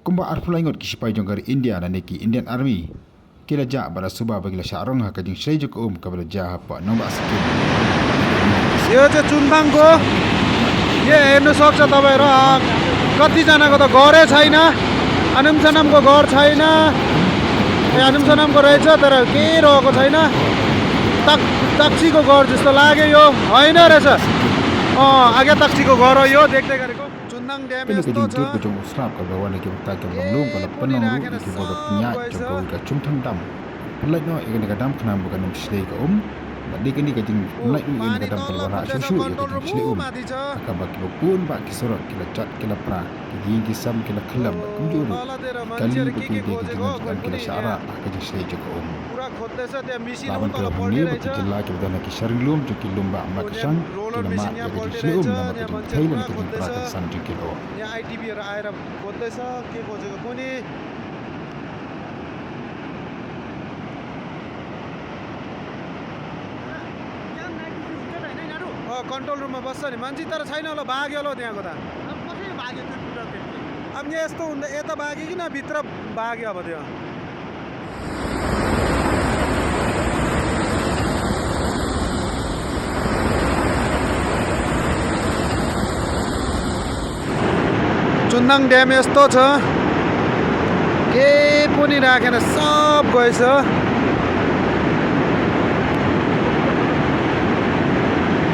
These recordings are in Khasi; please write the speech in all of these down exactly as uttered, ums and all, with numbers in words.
Kumba arphew lai ngut ki sipai jong ka ri India lane ki Indian Army ki la jah bad la suba ba ki la shah rong ha ka jingshlei jong ka um kaba la jia hapoh nongbah Sikkim. Ïa, Chunthang ko, ïa, हेर्न सक्छ तपाईंहरू, अ, कतिजनाको त घरै छैन, आनुम सानुमको घर छैन। ए, आनुम सानुमको रहेछ, तर केही रहेको छैन। तक-, तक्सीको घर जस्तो लाग्यो यो, होइन रहेछ। अँ, आगे तक्सीको घर हो यो, देख्दै गरेको। चुन्दाङ ड्याम यस्तो छ। Kane ka jingtur ka jong u Srap kaba wan na ki bynta kiba long lum ka la pynlong ruh ïa ki bor ba pynïaid jong kawei ka Chunthang Dam. Pynlait noh ïa kane ka dam khnang ba kan ym shlei ka um. Bad dei kane ka jingpynlait ruh ïa kane ka dam ka la wanrah shuh shuh ïa ka jingshlei um. Ha kaba kiba bun bah ki surok ki la jot ki la pra, ki ïing ki sem ki la khyllem bad kumjuh ruh ki kali bad ki dei ki jingïaid ki la shah rah ha ka jingshlei jong ka um. Lah ban kdew hangne ba ki jylla kiba don ha ki sharing lum jong ki lum bah Makashang ki la mad ïa ka jingshlei um namar ka jingthei lane ka jingpra kynsan jong ki lyoh. यहाँ आइटिबीहरू आएर खोज्दैछ, के खोजेको कुनी? अँ, कन्ट्रोल रुममा बस्छ नि मान्छे, तर छैन होला, भाग्यो होला त्यहाँको त। अब कसरी भाग्यो त्यो टुटा फेरि? अब यहाँ यस्तो हुँदा यता भाग्यो कि न भित्र भाग्यो अब त्यो? चुन्दाङ ड्याम यस्तो छ, केही पनि राखेन, सब गएछ।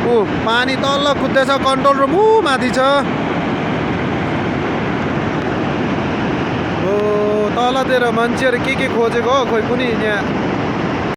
ऊ पानी तल कुद्दैछ, कन्ट्रोल रुम ऊ माथि छ। ओ तलतिर मान्छेहरू के के खोजेको हो, खोइ कुनी यहाँ